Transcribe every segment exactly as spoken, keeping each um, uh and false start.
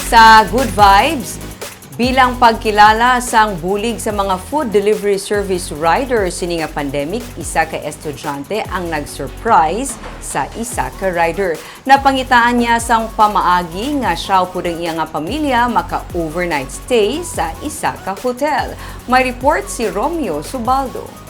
Sa Good Vibes, bilang pagkilala sang bulig sa mga food delivery service riders sini nga pandemic, isa ka estudyante ang nag-surprise sa isa ka rider. Napangitaan niya sang pamaagi nga siya upod ang iya nga pamilya maka-overnight stay sa isa ka hotel. May report si Romeo Subaldo.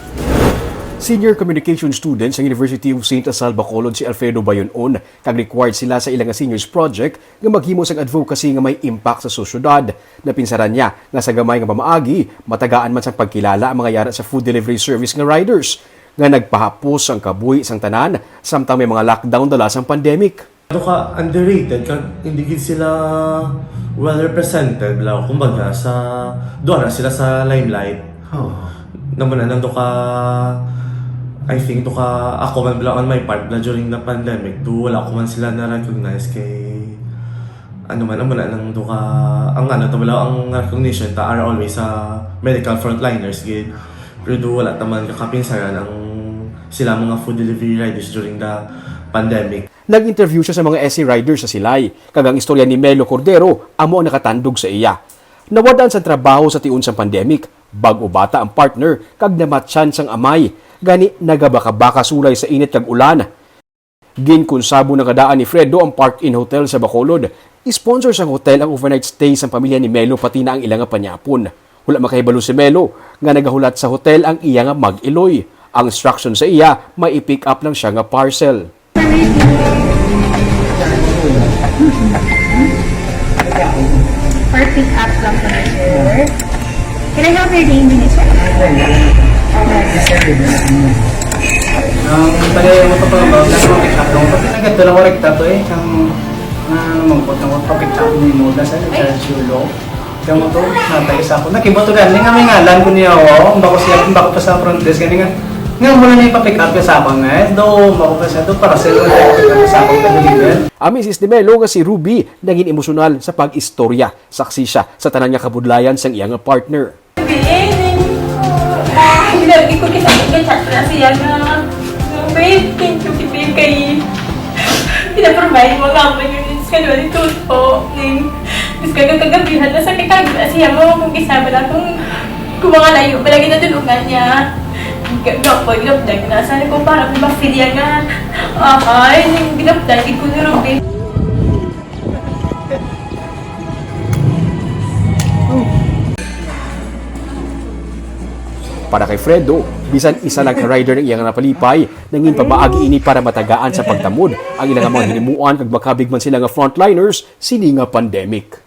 Senior Communication student sa University of Saint Asal Bacolod si Alfredo Bayonon, kag required sila sa ila nga seniors project nga maghimo sang advocacy nga may impact sa sosyedad. Napinsaran niya nga sa gamay nga pamaagi, matagaan man sang pagkilala ang mga yara sa food delivery service nga riders, nga nagpahapos sang kabuhi sang tanan samtang may mga lockdown dala sang pandemic. Ano ka, underrated, kag hindi gid sila well represented, bala, kumbaga, sa, duha na sila sa limelight. Oo. Naman na nang duka, I think, duka, ako man, bala, on my part, bala, during the pandemic, do, wala ko man sila na-recognize kay, ano man, amo na nang duka, ang ano, to, bala, ang recognition ta are always sa medical frontliners, gid. Pero do, wala ta man kakapinsaran ang sila mga food delivery riders during the pandemic. Nag-interview siya sa mga S C riders sa Silay, kag ang istorya ni Melo Cordero amo ang nakatandog sa iya. Nawad-an sang trabaho sa tion sang pandemic, bag-o bata ang partner kag namatyan sang amay, gani nagabaka-baka sulay sa init kag ulan. Ginkonsabo na nga daan ni Fredo ang Park Inn Hotel sa Bacolod. Sponsor sang hotel ang overnight stay sang pamilya ni Melo, pati na ang ila nga panyapon. Wala makahibalo si Melo nga nagahulat sa hotel ang iya nga mag-iloy. Ang instruction sa iya, may i-pick up lang siya nga parcel. For pick up lang po na, sir. Can I have your name, Mister? Ang pala yung ito pala ba? Nasa mga pick up lang. Pag nagkadto lang ko rekta to eh. Ang, ah, mangkot na ko, pa-pick up ni mo. Nasa Ay. Charge Yulo. Kamo to, natay sa ako. Nakibato gani nga may ngalan ko niya, oh. Ang bako siya, ang bako pa sa front desk, gani nga. Nga mo na niya pa-pick up ka sa akon, eh. Do, ang bako pa siya, do, para sa iyo, pick up ka sa akon, ka-deliver. Ang misis ni Melo nga si Ruby, naging emosyonal sa pag-istorya. Saksi siya sa tanan nga kabudlayan sang iya nga partner. Sabihin, lagi ko kita, kita siya na, babe, thank you, babe, kay Pina-provide mo nga man yung schedule ni Tulfo. Ning, bis ka kagabihan na sa kitag, siya mo kung isa ba na kung, kung mga layo, pala ginatulungan niya. Gapon, gapdag na. Sana ko para may mafilya nga, ah, ay, ning ginapdag, ko ni Ruby. Para kay Fredo, bisan isa lang ka rider ang iya nga napalipay, nangin pabaagi ini para matagaan sa pagtamod ang ilang mga hinimuan kag makabig man sila nga frontliners sini nga pandemic.